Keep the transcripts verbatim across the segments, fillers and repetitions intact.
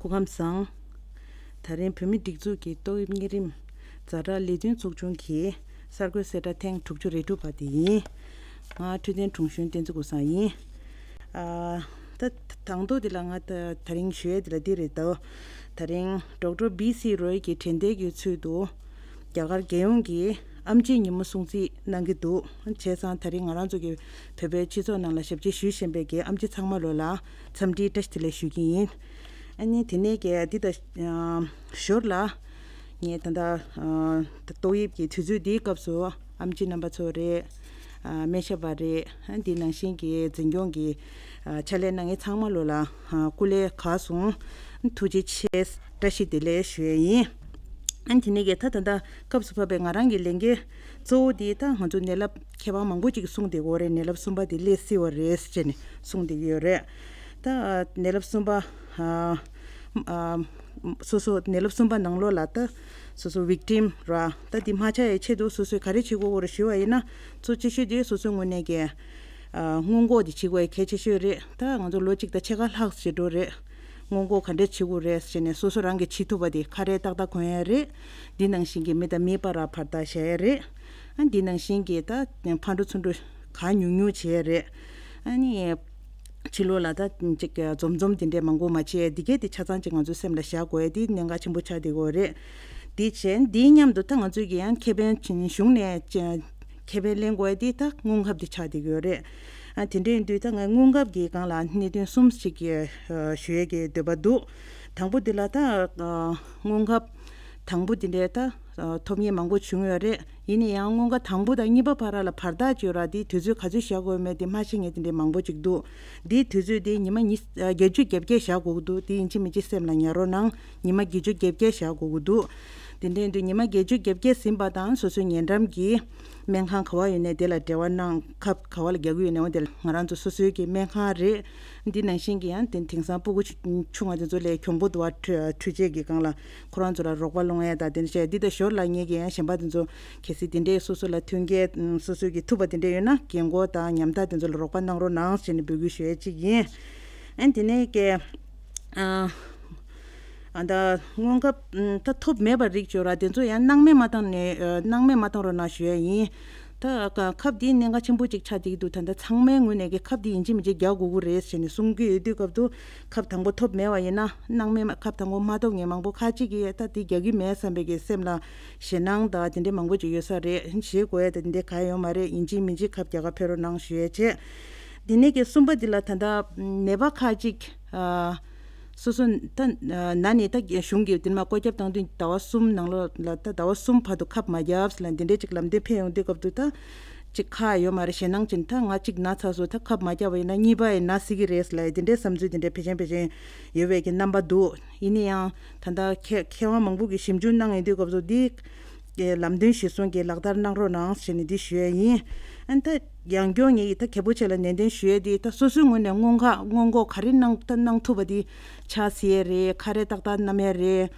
སྐུ་ཁམས་བཟང་། ད་རིང་བོད་མིའི་སྒྲིག་འཛུགས་ཀྱི་ཏོག་དབྱིབས་གཉན་རིམས་ཛ་དྲག་ལས་དོན་ཚོགས་ཆུང་གི་གསར་འགོད་གསལ་བསྒྲགས་ཐེངས་དྲུག་ཅུ་རེ་དྲུག་པ་དེ་ཡིན། ང་འཕྲོད་བསྟེན་དྲུང་གཞོན་བསྟན་འཛིན་ཀུན་བཟང་ཡིན། ཨ། ད་དང་ཐོག་འདི་ལ་ང་ད་ད་རིང་ཞུ་ཡས་འདི་ལ་འདི་རེད་དོ། ད་རིང་ཌོག་ཊར་བྷི་སི་རོའི་གི་དྲན་རྟེན་གྱི་ཚུལ་དུ། རྒྱ་གར་རྒྱལ་ཡོངས་ཀྱི་ཨེམ་ཆི་ཉིན་མོ་སྲུང་བརྩི་གནང་གི་འདུག་བྱས་ཙང་ད་རིང་ང་རང་ཚོ་གི་བོད་པའི་སྤྱི་ཚོགས་ནང་ལ་ཞབས་ཕྱི་ཞུ་བཞིན་པའི་གི་ཨེམ་ཆི་ཚང་མ་ལོ་ལ་འཚམས་འདྲིའི་བཀྲ་ཤིས་བདེ་ལེགས་ཞུ་གི་ཡིན། ཨ་ནི་དེ་ནས་གི་འདི་ད་ཞོར་ལ་ངས་ད་ལྟ་ཏོག་དབྱིབས་ཀྱི་དུས་ཚོད་འདིའི་སྐབས་སུ་ཨེམ་ཆི་རྣམ་པ་ཚོ་རེད། སྨན་ཞབས་པ་རེད། འདི་ནང་བཞིན་གྱི་འཛིན་སྐྱོང་གི་ཕྱག་ལས་གནང་མཁན་ཚང་མ་ལོ་ལ་སྐུ་ལས་ག་སོང་། ཐུགས་རྗེ་ཆེ། བཀྲ་ཤིས་བདེ་ལེགས་ཞུ་ཡས་ཡིན། ཨ་ནི་དེ་ནས་གི་ད་ད་ལྟ་སྐབས་སུ་བབས་པའི་ང་རང་གི་ལས་འགན་གཙོ་བོ་དེ་ད་ང་ཚོ་ནད་རླབས་མཁས་དབང་མང་པོ་ཅིག་གསུངས་བསྡད་ཡོད་རེད། ནད་རླབས་གསུམ་པ་དེ་སླེབས་སྲིད་པ་རེད་ཟེར་ནས་གསུངས་བསྡད་ཀྱི་ཡོད་རེད། ད་ནད་རླབས་གསུམ་པ་ཨ་ཨ་སོ་སོ་ནད་རླབས་གསུམ་པ་ནང་ལོགས་ལ་ད་སོ་སོ་ཝིག་ཊིམ་ར་ད་དེ་མ་ཆགས་ཡའི་ཆེད་དུ་སོ་སོས་ག་རེ་བྱེད་དགོས་རེད་ཞུ་བ་ཡིན་ན། གཙོ་ཆེ་ཤོས་དེ་སོ་སོའི་ངོས་ནས་གི་ཨ་སྔོན་འགོག་དེ་བྱེད་དགོས་ཡ་གལ་ཆེ་ཤོས་རེད། ད་ང་ཚོ་ལོ་གཅིག་དང་ཕྱེད་ཀ་ལྷག་ཙམ་འགྲོ་རེད། སྔོན་འགོག་ག་འདྲས་བྱེད་དགོས་རེད་ཟེར་ནས་སོ་སོ་རང་གིས་བྱེད་ཐུབ་པ་དེ་ཁ་རས་ཏག་ཏག་གོན་ཡ་རེད། འདི་ནང་བཞིན་གྱི་མི་དང་མིའི་བར་ལ་བར་ཐག་བཞག་ཡ་རེད། ཨ་འདི་ནང་བཞིན་གྱི་ད་ཕར་འགྲོ་ཚུར་འགྲོ་གང་ཉུང་ཉུང་བྱེད་ཡ་རེད། ཨ་ནི་ཕྱི་ལོགས་ལ་ད་ཅིག་འཛོམས་འཛོམས་དེ་འདྲས་མང་པོ་མ་བྱེད་ཡ་འདི་གས་དེ་ཆ་ཚང་ཅིག་ང་ཚོའི་སེམས་ལ་བཞག་དགོས་ཡ་དེ་གནད་འགག་ཆེན་པོ་ཆགས་བསྡད་ཡོད་རེད། དེ་བྱས་འདིའི་མཉམ་དུ་ད་ང་ཚོས་ཀྱི་ཡང་ཁེ་ཕན་གཞུང་ནས་ཁེ་ཕན་ལེན་དགོས་ཡ་དེ་ད་སྔོན་ཁབ་དེ་ཆགས་བསྡད་ཡོད་རེད། ཨ་དེ་འདྲ་ཡིན་དུས་ད་ངས་སྔོན་ཁབ་ཀྱི་སྒང་ལ་གནད་དོན་གསུམ་ཞིག་གི་ཞུ་ཡས་ཀྱི་འདོད་པ་འདུག་དང་པོ་འདི་ལ་ད་སྔོན་ཁབ་དང་པོ་འདི་འདྲའི་ད་ཐོབ་མཁན་མང་པོ་བྱུང་ཡོད་རེད། ཡིན་ན་ཡང་སྔོན་ཁབ་དང་པོ་དང་གཉིས་པ་བར་ལ་བར་ཐག་ཅིག་ཡོད་ར། དེ་དུས་ཚོད་ག་ཚོད་བཞག་དགོས་མེད་དེ་མ་ཤེས་མཁན་དེ་འདྲའི་མང་པོ་ཅིག་འདུག་དེའི་དུས་ཚོད་དེ་ཉི་མ་ཉི་བརྒྱད་ཅུ་གྱ་བརྒྱད་བཞག་དགོས་ཀྱི་འདུག་དེ་ཡིན་གཅིག་མིན་གཅིག་སེམས་ལ་ཉར་རོགས་གནང་། ཉི་མ་བརྒྱད་ཅུ་གྱ་བརྒྱད་བཞག་དགོས་ཀྱི་འདུག་དེ་འདྲ་ཡིན་དུས་ཉི་མ་བརྒྱད་ཅུ་གྱ་བརྒྱད་ཟིན་པ་དང་སོ་སོའི་ཉེ་འགྲམ་གྱི་སྨན་ཁང་ག་བ་ཡོད་ནའི་དེ་ལ་འབྲེལ་བ་གནང་། ཁབ་ག་བ་ལ་རྒྱག་གི་ཡོད་ནའི་འོ་དེ་ལ་ང་རང་ཚོ་སོ་སོའི་གི་སྨན་ཁང་རེད། འདི་ནང་བཞིན་གྱི་ཡང་དེ་དེང་སང་སྤུ་གུ་ཆུང་བ་དེ་ཚོ་ལ་གྱོང་པོ་འདུག་བ། འཕྲུལ་འཕྲུལ་ཆས་ཀྱི་སྒང་ལ་ཁོ་རང་ཚོ་ལ་རོགས་པ་སློང་ཡ་དང་དེ་འདྲ་བྱས། འདི་དང་ཞོར་ལ་ངེད་ཀྱི་ཡང་གཞན་པ་དེ་ཚོ་གལ་སྲིད་དེ་འདྲའི་སོ་སོ་ལ་མཐུན་རྐྱེན་སོ་སོའི་གི་ཐུབ་པ་དེ་འདྲ་ཡོད་ན་རྒན་འཁོགས་དང་ཉམ་ཐག་དེ་ཚོ་ལ་རོགས་པ་གནང་རོགས་གནང་ཟེར་ནས་འབོད་སྐུལ་ཞུ་ཡ་གཅིག་ཡིན། ཨན་དེ་ནས་ཀྱི་ཨ་ཨ་ད་སྔོན་ཁབ་ཨ་ད་ཐོབ་མེད་པ་རིགས་ཅིག་ཡོད་ར། དེ་ཚོ་ཡང་སྣང་མེད་མ་བཏང་ནས་ཨ་སྣང་མེད་མ་བཏང་རོགས་གནང་ཞུ་ཡ་ཡིན། ད་ཁབ་འདི་གནད་འགག་ཆེན་པོ་ཅིག་ཆགས་བསྡད་ཀྱི་འདུག་ད་ལྟ་ཚང་མའི་ངོས་ནས་ཀྱི་ཁབ་འདི་ཡིན་གཅིག་མིན་གཅིག་རྒྱག་དགོས་ཀྱི་རེད་ཟེར་ནས་གསུང་གི་ཡོད་དུས་སྐབས་དུ་ཁབ་དང་པོ་ཐོབ་མེད་པ་ཡིན་ན་སྣང་མེད་མ་ཁབ་དང་པོ་མ་ཐོབ་མཁན་མང་པོ་ཁག་ཅིག་གིས་ད་འདི་རྒྱག་གི་མེད་བསམ་པའི་གི་སེམས་ལ་ཞེད་སྣང་དང་དེ་འདྲའི་མང་པོ་ཅིག་ཡོད་ས་རེད། ཞེད་དགོས་ཡ་དེ་འདྲའི་ག་ཡོད་མ་རེད། ཡིན་གཅིག་མིན་གཅིག་ཁབ་རྒྱག་ག་ཕེབས་རོགས་གནང་ཞུ་ཡ་བྱས། འདི་ནས་ཀྱི་གསུམ་པ་འདི་ལ་ད་ལྟ་ནད་པ་ཁག་ཅིག་ཨ། སོ་སོ་ད་ན་ནས་ད་གཞུང་གིས་དེ་མ་བཀོད་ཁྱབ་བཏང་དུས་ཟླ་བ་གསུམ་ནང་ལོགས་ལ་ད་ཟླ་བ་གསུམ་བར་དུ་ཁབ་མ་བརྒྱབ་ཟེར་ལ་འདི་འདྲའི་ཅིག་ལམ་སྟོན་ཕེབས་ཡོང་དུས་སྐབས་དུ་ད་ཅིག་ཁག་ཡོད་མ་རེད། ཞེད་སྣང་ཅན་ད་ང་ཅིག་ན་ཚར་སོང་། ད་ཁབ་མ་བརྒྱབ་པ་ཡིན་ན་གཉིས་པ་ཡིན་ན་སྲིད་ཀྱི་རེད་ཟེར་ལ་འདི་འདྲའི་བསམ་ཚུལ་འདི་འདྲའི་ཕལ་ཆེར་ཕལ་ཆེར་ཡོད་པའི་གི་རྣམ་པ་འདུག་ཡིན་ན་ཡང་ད་ལྟ་མཁས་མཁས་དབང་མང་པོ་གིས་ཞིབ་འཇུག་གནང་ཡོང་དུས་སྐབས་སུ་འདི་ལམ་སྟོན་གཞིར་བཟུང་གིས་ལག་བསྟར་གནང་རོགས་གནང་ཞེས་ནས་འདི་ཞུ་ཡས་ཡིན། ཨ་ནི་ད་ཡང་སྐྱོང་ངེད་ཀྱིས་ད་གལ་པོ་ཆེ་ལ་ནན་ཏན་ཞུ་ཡས་འདི་ད་སོ་སོའི་ངོས་ནས་སྔོན་ཁ་སྔོན་འགོག་ག་རེ་གནང་ད་གནང་ཐུབ་པ་འདི་ཆགས་སྲིད་ཡས་རེད། ཁ་རས་ཏག་ཏག་བསྣམས་ཡས་རེད།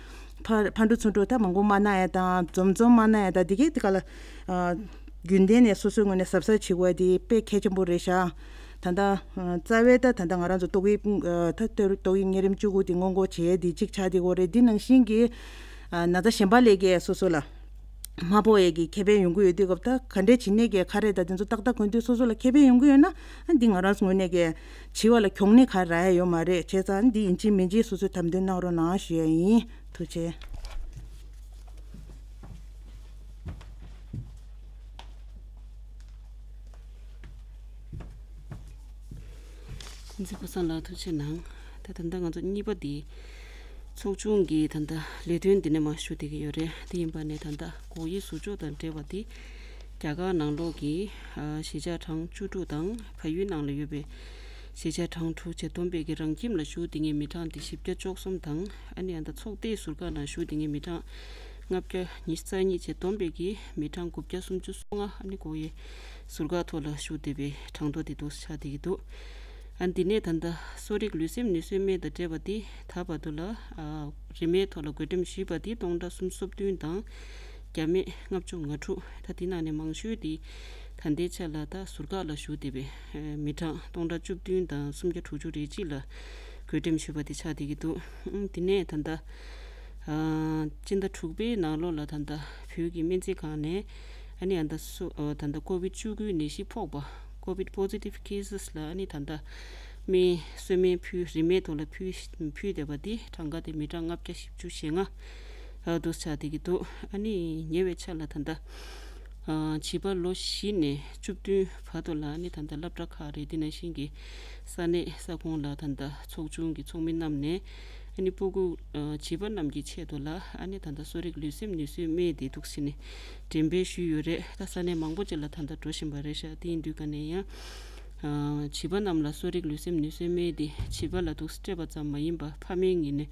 ཕ་ཕར་འགྲོ་ཚུར་འགྲོ་ད་མང་པོ་མ་གནང་ཡས་དང་འཛོམས་འཛོམས་མ་གནང་ཡས་དང་འདི་གས་འདི་ག་ལ་ཨ་རྒྱུན་ལྡན་ནས་སོ་སོའི་ངོས་ནས་གཟབ་གཟབ་བྱེད་དགོས་ཡས་འདི་དཔེ་གལ་ཆེན་པོ་རེད་ཤག་ད་ལྟ་ཨ་རྩ་བའི་ད་ད་ལྟ་ང་རང་ཚོ་ཏོག་དབྱིབས་ཨ་ད་ཏོག་ཏོག་དབྱིབས་གཉན་རིམས་བཅུ་དགུ་འདི་སྔོན་འགོག་བྱེད་ཡས་འདི་གཅིག་ཆགས་བསྡད་ཡོད་རེད། འདི་ནང་བཞིན་གྱི་ཨ་ན་ཚ་གཞན་པ་ལས་ཀྱི་སོ་སོ་ལ། མ་ཕོག་ཡས་ཀྱི་ཁེ་ཕན་ཡོང་གི་ཡོད་དུས་སྐབས་ད་ག་འདྲས་བྱེད་ནས་ཀྱི་ཁ་རས་དང་དེ་ཚོ་ཏག་ཏག་གོན་དུས་སོ་སོ་ལ་ཁེ་ཕན་ཡོང་གི་ཡོད་ན་ཨ་འདི་ང་རང་ཚོ་ངོས་ནས་ཀྱི་བྱིས་པ་ལ་གྱོང་གུན་ག་རག་ཡ་ཡོད་མ་རེད། བྱས་ཙང་འདི་ཡིན་གཅིག་མིན་གཅིག་སོ་སོས་དམ་དོན་གནང་རོགས་གནང་ཞུ་ཡ་ཡིན། ཐུགས་རྗེ་ཆེ། འཛིན་པ་སང་ལ་ཐུགས་རྗེ་གནང་། ད་ད་ལྟ་ང་ཚོ་གཉིས་པ་འདི་ཚོགས་ཆུང་གི་ད་ལྟ་ལས་དོན་འདི་ནས་མར་ཞུ་བསྡད་ཀྱི་ཡོད་རེད། དེ་ཡིན་པ་ནས་ད་ལྟ་སྒོ་དབྱེ་ཟུར་འཇོག་དང་འབྲེལ་བ་འདི་རྒྱ་གར་ནང་ལོགས་ཀྱི་ཨ་གཞིས་ཆགས་གྲངས་བཅུ་དྲུག་དང་བལ་ཡུལ་ནང་ལ་ཡོད་པའི་གཞིས་ཆགས་གྲངས་དྲུག་བྱེ་བསྡོམས་པའི་གི་རང་ཁྱིམ་ལ་ཞུགས་བསྡད་མཁན་མི་གྲངས་འདི་བཞི་བརྒྱ་བཅུ་གསུམ་དང་ཨ་ནི་ཨ་ད་ཚོགས་སྡེའི་ཟུར་བཀག་ནང་ཞུགས་བསྡད་མཁན་མི་གྲངས་ལྔ་བརྒྱ་ཉི་ཤུ་རྩ་གཉིས་བྱེ་བསྡོམས་པའི་གི་མི་གྲངས་དགུ་བརྒྱ་སུམ་ཅུ་སོ་ལྔ་ཨ་ནི་སྒོ་དབྱེ་ཟུར་བཀག་ཐོག་ལ་ཞུགས་བསྡད་པའི་གྲངས་ཐོ་དེ་འདུག་ཆགས་བསྡད་ཀྱི་འདུག་ཨ་འདི་ནས་ད་ལྟ་གསོ་རིག་ལུས་སེམས་ནུས་གསོའི་སྨན་དང་འབྲེལ་བ་དེ་ད་བར་དུ་ལ་ཨ་རིན་མེད་ཐོག་ལ་བགོ་འགྲེམས་ཞུས་པ་དེ་སྟོང་ཕྲག་སུམ་ཅུ་སོ་བདུན་དང་བརྒྱ་མེད་ལྔ་བཅུ་ང་དྲུག་ད་དེ་ནང་ནས་མང་ཤོས་དེ་ད་ལྟའི་ཆ་ལ་ད་ཟུར་བཀག་ལ་ཞུགས་བསྡད་པའི་མི་གྲངས་སྟོང་ཕྲག་བཅུ་བདུན་དང་སུམ་བརྒྱ་དྲུག་ཅུ་རེ་གཅིག་ལ་ གྲོས་འདེམས་ཞུས་པ་དེ་ཆགས་བསྡད་ཀྱི་འདུག་ཨང་། དེ་ནས་ད་ལྟ་ཨ་སྤྱི་ཟླ་དྲུག་པའི་ནང་ལོགས་ལ་ད་ལྟ་བོད་ཀྱི་སྨན་རྩིས་ཁང་ནས་ཨ་ནི་ཨ་ད་སུ་ཨ་ད་ལྟ་ཀོ་བིད་བཅུ་དགུའི་ནད་གཞི་ཕོག་པ། COVID positive cases ལ་ཨ་ནི་ད་ལྟ་སྨན་གསོལ་སྨན་ཕུལ། རིན་མེད་ཐོག་ལ་ཕུལ་ཕུལ་བསྡད་པ་དེ་གྲངས་ཀ་དེ་མི་གྲངས་ལྔ་བརྒྱ་བཞི་བཅུ་ཞེ་ལྔ་ཨ་འདུག་ཆགས་བསྡད་ཀྱི་འདུག་ཨ་ནི་ཉེ་བའི་ཆར་ལ་ད་ལྟ་ཨ་བྱིས་པ་ལོ་བཞི་ནས་བཅུ་བདུན་བར་དུ་ལ་ཨ་ནི་ད་ལྟ་སློབ་གྲྭ་ཁག་རེད། དེ་ནང་བཞིན་གྱི་ས་གནས་ས་ཁོངས་ལ་ད་ལྟ་ཚོགས་ཆུང་གི་ཚོགས་མི་རྣམས་ནས་ཨ་ནི་སྤུ་གུ་ཨ་བྱིས་པ་རྣམས་ཀྱི་ཆེད་དུ་ལ་ཨ་ནི་ད་ལྟ་གསོ་རིག་ལུས་སེམས་ནུས་གསོའི་སྨན་དེ་འདུག་སེ་ནས་འགྲེམས་སྤེལ་ཞུས་ཡོད་རེད། ད་ས་གནས་མང་པོ་ཅིག་ལ་ད་ལྟ་འགྲོ་བཞིན་པ་རེད་ཤག་དེ་ཡིན་དུས་ག་ནས་ཡང་ཨ་བྱིས་པ་རྣམས་ལ་གསོ་རིག་ལུས་སེམས་ནུས་གསོའི་སྨན་དེ་བྱིས་པ་ལ་འདུག་སེ་སྤྲད་པ་ཙམ་མ་ཡིན་པ་ཕ་མའི་ངོས་ནས་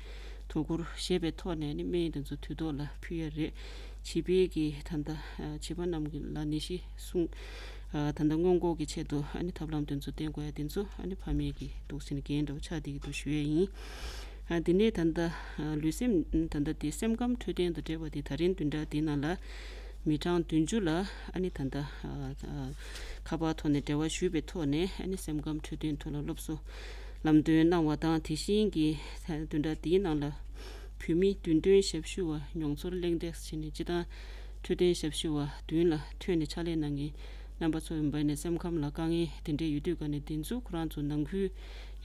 དོ་ཁུར་བཞེས་པའི་ཐོག་ནས་ཨ་ནི་སྨན་དེ་ཚོ་དུས་ཐོག་ལ་ཕུལ་ཡ་རེད། བྱིས་པའི་གི་ད་ལྟ་ཨ་བྱིས་པ་རྣམས་ཀྱི་ལ་ནད་གཞི་སྲུང་ཨ་ད་ལྟ་སྔོན་འགོག་གི་ཆེད་དུ་ཨ་ནི་ཐབས་ལམ་དེ་ཚོ་བསྟེན་དགོས་ཡ་དེ་ཚོ་ཨ་ནི་ཕ་མའི་གི་འདུག་སེ་ནས་འགན་འདྲ་བོ་ཆགས་བསྡད་ཀྱི་འདུག་ཞུ་ཡ་ཡིན། ཨ་དེ་ནས་ད་ལྟ་ཨ་ལུས་སེམས་ད་ལྟ་དེ་སེམས་ཁམས་འཕྲོད་བསྟེན་དང་འབྲེལ་བ་དེ་ད་རིང་བདུན་ཕྲག་འདི་ནང་ལ་མི་གྲངས་བདུན་ཅུ་ལ་ཨ་ནི་ད་ལྟ་ཨ་ཨ་ཁ་པར་ཐོག་ནས་འབྲེལ་བ་ཞུས་པའི་ཐོག་ནས་ཨ་ནི་སེམས་ཁམས་འཕྲོད་བསྟེན་ཐོག་ལ་སློབ་གསོ་ལམ་སྟོན་གནང་བ་དང་། དེ་བཞིན་གྱི་བདུན་ཕྲག་འདིའི་ནང་ལ་བོད་མི་བདུན་སྟོན་ཞབས་ཞུ་བ་མྱོང་ཚོར་གླེང་སྟེགས་བྱས་ནས་སྤྱི་བཏང་འཕྲོད་བསྟེན་ཞབས་ཞུ་བ་བདུན་ལ་ཐོན་ནས་ཕྱག་ལས་གནང་མཁན་རྣམ་པ་ཚོ་ཡིན་པ་ནས་སེམས་ཁམས་ལ་དཀའ་ངལ་དེ་འདྲས་ཡོད་དུས་ག་ནས་དེ་ཚོ་ཁོ་རང་ཚོ་ནང་ཁུལ་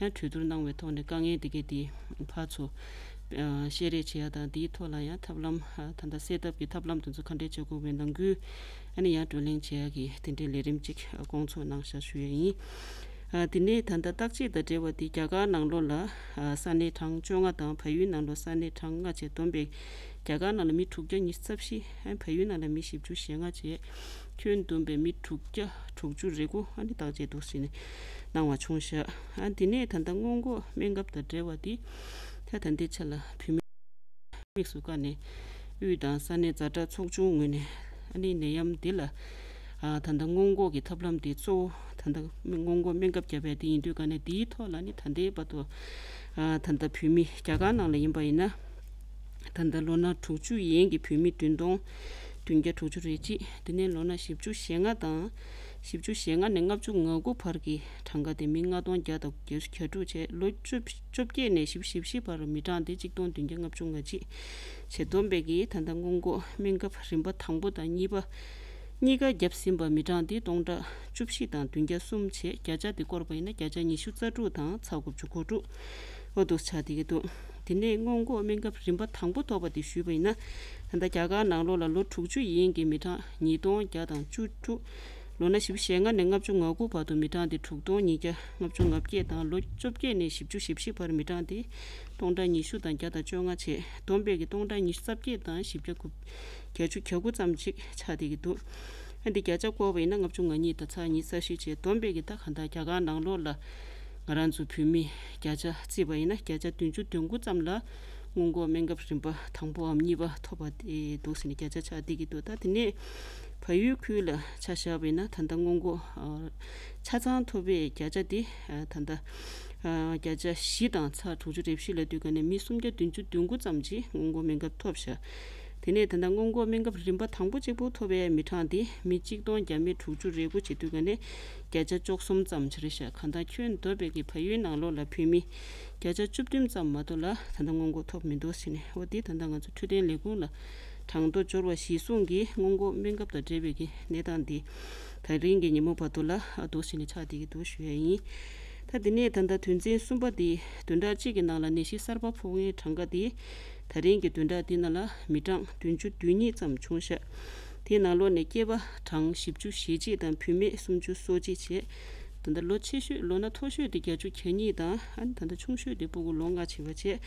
ཡང་གྲོས་བསྡུར་གནང་བའི་ཐོག་ནས་དཀའ་ངལ་དེ་གས་དེ་ཕར་ཚུར་བཤད་རེས་བྱེད་ཡ་དང་། དེའི་ཐོག་ལ་ཡང་ཐབས་ལམ་ད་ལྟ་སེལ་ཐབས་ཀྱི་ཐབས་ལམ་དེ་ཚོ་ག་འདྲས་བྱེད་དགོས་པའི་ནང་ཁུལ་ཨ་ནི་ཡང་བགྲོ་གླེང་བྱེད་ཡ་གི་དེ་འདྲའི་ལས་རིམ་ཅིག་སྐོང་ཚོགས་གནང་བཞག་ཞུ་ཡ་ཡིན། ཨ་དེ་ནས་ད་ལྟ་བརྟག་དཔྱད་དང་འབྲེལ་བ་དེ་རྒྱ་གར་ནང་ལོགས་ལ་ཨ་ས་གནས་གྲངས་བཅོ་ལྔ་དང་བལ་ཡུལ་ནང་ལོགས་ས་གནས་གྲངས་ལྔ་བཅས་བསྡོམས་པས་རྒྱ་གར་ནང་ལ་མི་དྲུག་བརྒྱ་ཉི་ཤུ་རྩ་བཞི། ཨ་བལ་ཡུལ་ནང་ལ་མི་བཞི་བཅུ་ཞེ་ལྔ་བཅས་ཁྱོན་བསྡོམས་པས་མི་དྲུག་བརྒྱ་དྲུག་ཅུ་རེ་དགུ་ཨ་ནི་བརྟག་དཔྱད་འདུག་སེ་ནས་གནང་བ་བྱུང་བཞག་ཨ་དེ་ནས་ད་ལྟ་སྔོན་འགོག་སྨན་ཁབ་དང་འབྲེལ་བ་དེ་ད་ད་ལྟའི་ཆ་ལ་བོད་མི་དམིགས་སུ་བཀར་ནས་དབུས་དང་ས་གནས་ཛ་དྲག་ཚོགས་ཆུང་ངོས་ནས་ཨ་ནི་ནད་ཡམས་འདི་ལ་ཨ་ད་ལྟ་སྔོན་འགོག་གི་ཐབས་ལམ་དེ་གཙོ་བོ་ད་ལྟ་སྔོན་འགོག་སྨན་ཁབ་བརྒྱབ་པ་དེ་ཡིན་དུས་ག་ནས་དེའི་ཐོག་ལ་ནི་ད་ལྟའི་བར་དུ་ཨ་ད་ལྟ་བོད་མི་རྒྱ་གར་ནང་ལ་ཡིན་པ་ཡིན་ན་ད་ལྟ་ལོ་ན་དྲུག་ཅུ་ཡན་གྱི་བོད་མི་བདུན་སྟོང་བདུན་བརྒྱ་དྲུག་ཅུ་རེ་གཅིག་དེ་ནས་ལོ་ན་བཞི་བཅུ་ཞེ་ལྔ་དང་བཞི་བཅུ་ཞེ་ལྔ་ནས་ལྔ་བཅུ་ང་དགུ་བར་གྱི་གྲངས་ཀ་དེ་མི་ལྔ་སྟོང་བརྒྱ་དང་བརྒྱད་ཅུ་གྱ་དྲུག་བྱས། ལོ་བཅོ་བཅོ་བརྒྱད་ནས་བཞི་བཅུ་ཞེ་བཞི་བར་མི་གྲངས་དེ་གཅིག་སྟོང་བདུན་བརྒྱ་ལྔ་བཅུ་ང་གཅིག་བྱས། བསྡོམས་པས་ཀྱི་ད་ལྟ་སྔོན་འགོག་སྨན་ཁབ་རིམ་པ་དང་པོ་དང་གཉིས་པ་གཉིས་ཀ་བརྒྱབ་ཟིན་པ་མི་གྲངས་དེ་སྟོང་ཕྲག་བཅུ་བཞི་དང་བདུན་བརྒྱ་གསུམ་བྱས། བརྒྱ་ཆ་དེ་བསྐོར་བ་ཡིན་ན་བརྒྱ་ཆ་ཉི་ཤུ་རྩ་དྲུག་དང་ཚེག་དགུ་བཅུ་གོ་དྲུག་འོ་འདུག་ཆགས་བསྡད་ཀྱི་འདུག་དེ་ནས་སྔོན་འགོག་སྨན་ཁབ་རིམ་པ་དང་པོ་ཐོབ་པ་དེ་ཞུས་པ་ཡིན་ན། ད་ལྟ་རྒྱ་གར་ནང་ལོགས་ལ་ལོ་དྲུག་ཅུ་ཡན་གྱི་མི་གྲངས་ཉིས་སྟོང་བརྒྱ་དང་བཅུ་དྲུག་ལོ་ན་བཞི་བཅུ་ཞེ་ལྔ་ནས་ལྔ་བཅུ་ང་དགུ་བར་དུ་མི་གྲངས་དེ་དྲུག་སྟོང་ཉིས་བརྒྱ་ལྔ་བཅུ་ང་བརྒྱད་དང་། ལོ་བཅོ་བརྒྱད་ནས་བཞི་བཅུ་ཞེ་བཞི་བར་མི་གྲངས་དེ་སྟོང་ཕྲག་ཉི་ཤུ་དང་བརྒྱ་དང་བཅོ་ལྔ་བྱས། བསྡོམས་པས་ཀྱི་སྟོང་ཕྲག་ཉི་ཤུ་རྩ་བརྒྱད་དང་བཞི་བརྒྱ་དགུ་བརྒྱད་ཅུ་གྱ་དགུ་ཙམ་ཅིག་ཆགས་བསྡད་ཀྱི་འདུག་ཨ་འདི་བརྒྱ་ཆ་བསྐོར་བ་ཡིན་ན་ལྔ་བཅུ་ང་གཉིས་དང་ཚེག་ཉི་ཤུ་རྩ་བཞི་བྱས། བསྡོམས་པས་ཀྱི་ད་གང་ལྟར་རྒྱ་གར་ནང་ལོགས་ལ་ང་རང་ཚོ་བོད་མི་བརྒྱ་ཆ་བརྩིས་པ་ཡིན་ན་བརྒྱ་ཆ་བདུན་ཅུ་དོན་དགུ་ཙམ་ལ་སྔོན་འགོག་སྨན་ཁབ་རིམ་པ་དང་པོའམ་གཉིས་པ་ཐོབ་པ་དེ་འདུག་ཟེར་ནས་བརྒྱ་ཆ་ཆགས་བསྡད་ཀྱི་འདུག་ད་དེ་ནས་བལ་ཡུལ་ཁུལ་ལ་ཆ་བཞག་པ་ཡིན་ན་ད་ལྟ་སྔོན་འགོག་ཨ་ཆ་ཚང་ཐོབ་པའི་བརྒྱ་ཆ་དེ་ཨ་ད་ལྟ་ཨ་བརྒྱ་ཆ་བཞི་དང་ཚེག་དྲུག་ཅུ་རེ་བཞི་ལ་དུས་ག་ནས་མི་སུམ་བརྒྱ་བདུན་ཅུ་དོན་དགུ་ཙམ་གྱིས་སྔོན་འགོག་སྨན་ཁབ་ཐོབ་བཞག་དེ་ནས་ད་ལྟ་སྔོན་འགོག་སྨན་ཁབ་རིམ་པ་དང་པོ་གཅིག་པུ་ཐོབ་པའི་མི་གྲངས་དེ་མི་གཅིག་སྟོང་བརྒྱ་མེད་དྲུག་ཅུ་རེ་དགུ་བྱེད་དུས་ག་ནས་བརྒྱ་ཆ་བཅུ་གསུམ་ཙམ་ཅིག་རེད་ཤག་གང་ལྟར་ཁྱོན་བསྡོམས་པའི་གི་བལ་ཡུལ་ནང་ལོགས་ལ་བོད་མི་བརྒྱ་ཆ་བཅུ་བདུན་ཙམ་མ་གཏོགས་ལ་ད་ལྟ་སྔོན་འགོག་ཐོབ་མི་འདུག་ཟེར་ནས། འོ་དེ་ད་ལྟ་ང་ཚོ་འཕྲོད་བསྟེན་ལས་ཁུངས་ལ་གྲངས་ཐོ་འབྱོར་བ་གཞིར་བཟུང་གིས་སྔོན་འགོག་སྨན་ཁབ་དང་འབྲེལ་བའི་གི་གནས་སྟངས་འདི་ད་རིང་གི་ཉིན་མོ་བར་དུ་ལ་ཨ་འདུག་ཟེར་ནས་ཆགས་བསྡད་ཀྱི་འདུག་ཞུ་ཡ་ཡིན། ད་དེ་ནས་ད་ལྟ་དོན་ཚན་གསུམ་པ་དེ་བདུན་ཕྲག་གཅིག་གི་ནང་ལ་ནད་གཞི་གསར་པ་ཕོག་མཁན་གྲངས་ཀ་དེ་ད་རིང་གི་བདུན་ཕྲག་འདི་ནང་ལ་མི་གྲངས་བདུན་ཅུ་དོན་གཉིས་ཙམ་བྱུང་ཤག་དེའི་ནང་ལོགས་ནས་སྐྱེས་པ་གྲངས་བཞི་བཅུ་ཞེ་གཅིག་དང་བུད་མེད་སུམ་ཅུ་སོ་གཅིག་བྱས། ད་ལྟ་ལོ་ཆེ་ཤོས་ལོ་ན་མཐོ་ཤོས་དེ་བརྒྱད་ཅུ་གྱ་གཉིས་དང་ཨ་ནི་ད་ལྟ་ཆུང་ཤོས་དེ་སྤུ་གུ་ལོ་ལྔ་བྱས་པ་བྱས།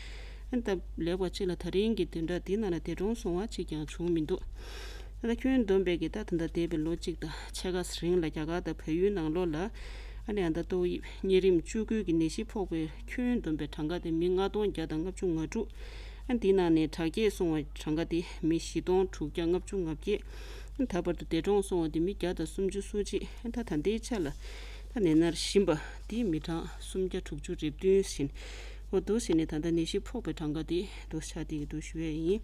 ཨ་ནི་ད་ལེགས་པ་གཅིག་ལ་ད་རིང་གི་བདུན་ཕྲག་འདི་ནང་ལ་འདས་གྲོངས་སོང་བ་གཅིག་ཀྱང་བྱུང་མི་འདུག་ད་ལྟ་ཁྱོན་བསྡོམས་པའི་གི་ད་ད་ལྟ་འདས་པའི་ལོ་གཅིག་དང་ཕྱེད་ཀ་རིང་ལ་རྒྱ་གར་དང་བལ་ཡུལ་ནང་ལོགས་ལ་ཨ་ནི་ཨ་ད་ཏོག་དབྱིབས་གཉན་རིམས་བཅུ་དགུ་གི་ནད་གཞི་ཕོག་པའི་ཁྱོན་བསྡོམས་པའི་གྲངས་ཀ་དེ་མི་ལྔ་སྟོང་བརྒྱ་དང་ལྔ་བཅུ་ང་དྲུག་ཨ་འདི་ནང་ནས་དྲག་སྐྱེད་སོང་བའི་གྲངས་ཀ་དེ་མི་བཞི་སྟོང་དྲུག་བརྒྱ་ལྔ་བཅུ་ང་བརྒྱད། ད་བར་དུ་འདས་གྲོངས་སོང་བ་དེ་མི་བརྒྱ་དང་སུམ་ཅུ་སོ་གཅིག་ཨ་ད་ད་ལྟའི་ཆ་ལ་ད་ནད་མནར་བཞིན་པ་དེ་མི་གྲངས་སུམ་བརྒྱ་དྲུག་ཅུ་རེ་བདུན་ཟིན། འོ་འདུག་ཟིན་ནས་ད་ལྟ་ནད་གཞི་ཕོག་པའི་གྲངས་ཀ་དེ་འདུག་ཆགས་བསྡད་ཀྱི་འདུག་ཞུ་ཡས་ཡིན།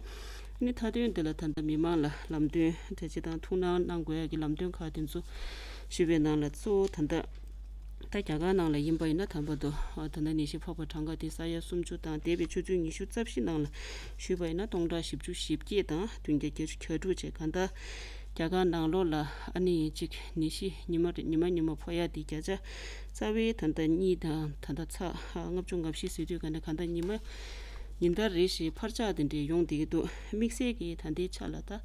ཨ་ནི་མཐའ་དོན་འདི་ལ་ད་ལྟ་མི་མང་ལ་ལམ་སྟོན་དེ་སྤྱི་བཏང་ཐུགས་སྣང་གནང་དགོས་ཡ་གི་ལམ་སྟོན་ཁག་དེ་ཚོ་ཞུས་པའི་ནང་ལ་གཙོ་བོ་ད་ལྟ་ ད་རྒྱ་གར་ནང་ལ་ཡིན་པ་ཡིན་ན་དམ་པ་དུ་ད་ལྟ་ནད་གཞི་ཕོག་པ་གྲངས་ཀ་དེ་ས་ཡ་སུམ་ཅུ་དང་འདས་པའི་ཆུ་ཚོད་ཉི་ཤུ་རྩ་བཞི་ནང་ལ་ཞུས་པ་ཡིན་ན་སྟོང་ཕྲག་བཞི་བཅུ་ཞེ་བརྒྱད་དང་བདུན་བརྒྱ་བརྒྱད་ཅུ་གྱ་དྲུག་བཅས་གང་ལྟར་རྒྱ་གར་ནང་ལོགས་ལ་ཨ་ནི་གཅིག་ནད་གཞི་ཉི་མ་རེ་ཉི་མ་ཉི་མ་ཕོག་ཡ་དེ་བརྒྱ་ཆ་རྩ་བའི་ད་ལྟ་གཉིས་དང་ད་ལྟ་ཚ་ལྔ་བཅུ་ང་བཞི་ཟེར་དུས་ག་ནས་གང་ལྟར་ཉི་མ་ཉིན་ལྟར་རེ་བཞིན་འཕར་ཆག་དེ་འདྲའི་ཡོང་བསྡད་ཀྱི་འདུག་དམིགས་བསལ་གྱིས་ད་ལྟའི་ཆ་ལ་ད་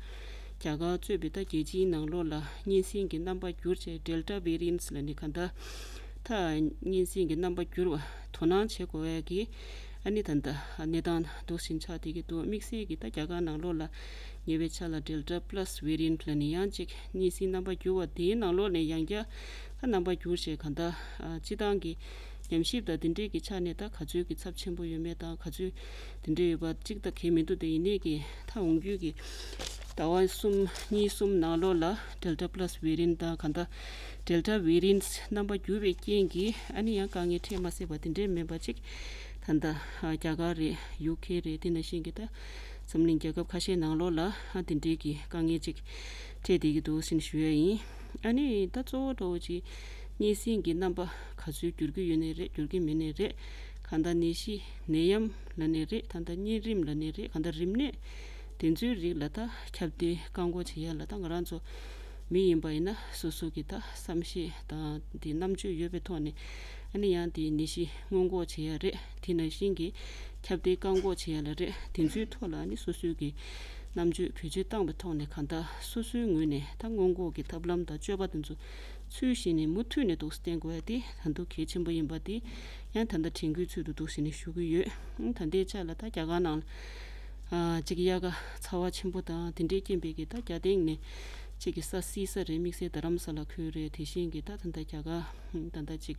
རྒྱ་གར་གཙོས་པའི་ད་རྒྱལ་སྤྱིའི་ནང་ལོགས་ལ་གཉན་སྲིན་གྱི་རྣམ་པ་འགྱུར་བྱས་Delta variants ལ་ནི་གང་ལྟར་ད་གཉན་སྲིན་གྱི་རྣམ་པ་འགྱུར་བ་དོ་སྣང་བྱེད་དགོས་ཡ་གི་ཨ་ནི་ད་ལྟ་གནས་སྟངས་འདུག་སེ་ཆགས་བསྡད་ཀྱི་འདུག་དམིགས་བསལ་གྱིས་ད་རྒྱ་གར་ནང་ལོགས་ལ་ཉེ་བའི་ཆར་ལ་Delta plus variant ལ་ནི་ཡང་གཅིག་གཉན་སྲིན་རྣམ་པ་འགྱུར་བ་དེའི་ནང་ལོགས་ནས་ཡང་བསྐྱར་ད་རྣམ་པ་འགྱུར་བྱས་གང་ལྟར་སྤྱི་བཏང་གི་ཉམས་ཞིབ་དང་དེ་འདྲས་ཀྱི་ཆ་ནས་ད་ག་ཚོད་ཀྱི་ཚབས་ཆེན་པོ་ཡོད་མེད་དང་ག་ཚོད་དེ་འདྲས་ཡོད་པ་གཅིག་ད་གལ་མི་འདུག་དེ་ཡིན་ནའི་གི་ད་འོང་རྒྱུ་གི་ཟླ་བ་གསུམ་གཉིས་གསུམ་ནང་ལོགས་ལ་Delta plus variant དང་གང་ལྟར་Delta variant རྣམ་པ་འགྱུར་བའི་རྐྱེན་གྱིས་ཨ་ནི་ཡང་དཀའ་ངལ་འཕྲད་མ་སྲིད་པ་དེ་འདྲས་མིན་པ་གཅིག་ད་ལྟ་རྒྱ་གར་རེད། ཡུ་ཁེ་རེད། དེ་ནང་བཞིན་གྱི་ད་འཛམ་གླིང་རྒྱལ་ཁབ་ཁ་ཤས་ནང་ལོགས་ལ་དེ་འདྲས་ཀྱི་དཀའ་ངལ་ཅིག་འཕྲད་བསྡད་ཀྱི་འདུག་ཟེར་ཞུ་ཡ་ཡིན། ཨ་ནི་ད་གཙོ་བོ་འདྲ་བོ་ཅིག་གཉན་སྲིན་གྱི་རྣམ་པ་ག་ཚོད་འགྱུར་གྱི་ཡོད་ནའི་རེད། འགྱུར་གྱི་མེད་ནའི་རེད། གང་ལྟར་ནད་གཞི་ནད་ཡམས་ལབ་ནའི་རེད། ད་ལྟ་གཉན་རིམས་ལབ་ནའི་རེད། གང་ལྟར་རིམས་ནད་དེ་ཚོའི་རིགས་ལ་ད་ཁྱབ་གདལ་བཀག་འགོག་བྱེད་ཡ་ལ་ད་ང་རང་ཚོ་མི་ཡིན་པ་ཡིན་ན་སོ་སོ་གི་ད་བསམ་ཤེས་དང་དེ་རྣམ་དཔྱོད་ཡོད་པའི་ཐོག་ནས་ཨ་ནི་ཡང་དེ་ནད་གཞི་སྔོན་འགོག་བྱེད་ཡ་རེད། དེ་ནང་བཞིན་གྱི་ཁྱབ་གདལ་བཀག་འགོག་བྱེད་ཡ་ལ་རེད། དེ་ཚོའི་ཐོག་ལ་ཨ་ནི་སོ་སོའི་གི་རྣམ་དཔྱོད་བེད་སྤྱོད་བཏང་པའི་ཐོག་ནས་གང་ལྟར་སོ་སོའི་ངོས་ནས་ད་སྔོན་འགོག་གི་ཐབས་ལམ་དང་སྤྱོད་པ་དེ་ཚོ་ཚུལ་བཞིན་ནས་མུ་མཐུད་ནས་འདུག་སེ་བསྟེན་དགོས་ཡ་དེ་ད་དུང་གལ་ཆེན་པོ་ཡིན་པ་དེ་ཡང་ད་ལྟ་དྲན་སྐུལ་ཚུལ་དུ་འདུག་སེ་ནས་ཞུ་གི་ཡོད། ད་ལྟའི་ཆ་ལ་ད་རྒྱ་གར་ནང་ཨ་གཅིག་དབྱར་ཁ་ཚ་བ་ཆེན་པོ་དང་དེ་འདྲའི་རྐྱེན་པས་ཀྱི་ད་རྒྱ་སྟེང་ནས་གཅིག་གི་ས་བསིལ་ས་རེད། དམིགས་བསལ་རྡ་རམ་ས་ལ་ཁུལ་རེད། དེ་བཞིན་གྱི་ད་ད་ལྟ་རྒྱ་གར་ད་ལྟ་གཅིག་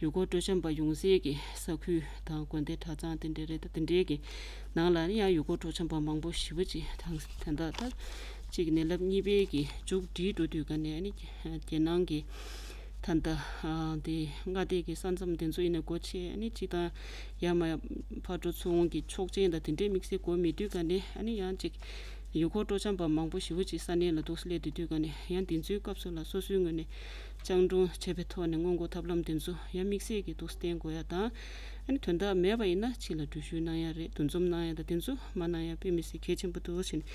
ཡུལ་སྐོར་སྤྲོ་འཆམ་པ་ཡོང་སའི་གི་ས་ཁུལ་དང་དགོན་སྡེ་གྲྭ་ཚང་དེ་འདྲ་རེད། ད་དེ་འདྲའི་གི་ནང་ལ་ནི་ཡང་ཡུལ་སྐོར་སྤྲོ་འཆམ་པ་མང་པོ་ཞེ་པོ་ཅིག་དང་ད་ལྟ་ད་གཅིག་ནད་རླབས་གཉིས་པའི་གི་མཇུག་སྒྲིལ་འགྲོ་དུས་ག་ནས་ནི་རྒྱལ་ནང་གི་ད་ལྟ་དེ་མངའ་སྡེ་གི་ས་མཚམས་དེ་ཚོ་ཡིན་ན་སྒོ་ཕྱེ་ནི་གཅིག་དང་ཡར་མར་ཕར་འགྲོ་ཚུར་འོང་གི་ཆོག་མཆན་དང་དེ་འདྲའི་དམིགས་བསལ་དགོས་མེད་དུས་ག་ནས་ཨ་ནི་ཡང་གཅིག་ཡུལ་སྐོར་སྤྲོ་འཆམ་པ་མང་པོ་ཞེ་པོ་ཅིག་ས་གནས་ལ་འདུག་སླེབས་བསྡད་དུས་ག་ནས་ཡང་དེ་ཚོའི་སྐབས་སུ་ལ་སོ་སོའི་ངོས་ནས་སྤྱང་གྲུང་བྱས་པའི་ཐོག་ནས་སྔོན་འགོག་ཐབས་ལམ་དེ་ཚོ་ཡང་དམིགས་བསལ་གྱིས་འདུག་སེ་བསྟེན་དགོས་ཡ་དང་། ཨ་ནི་དོན་དག་མེད་པ་ཡིན་ན་ཕྱི་ལ་འགྲུལ་བཞུད་གནང་ཡ་རེད། འདུ་འཛོམས་གནང་ཡ་དང་དེ་ཚོ་མ་གནང་ཡ་དཔེ་མི་སྲིད་གལ་ཆེན་པོ་འདུག་ཟེར་ནས་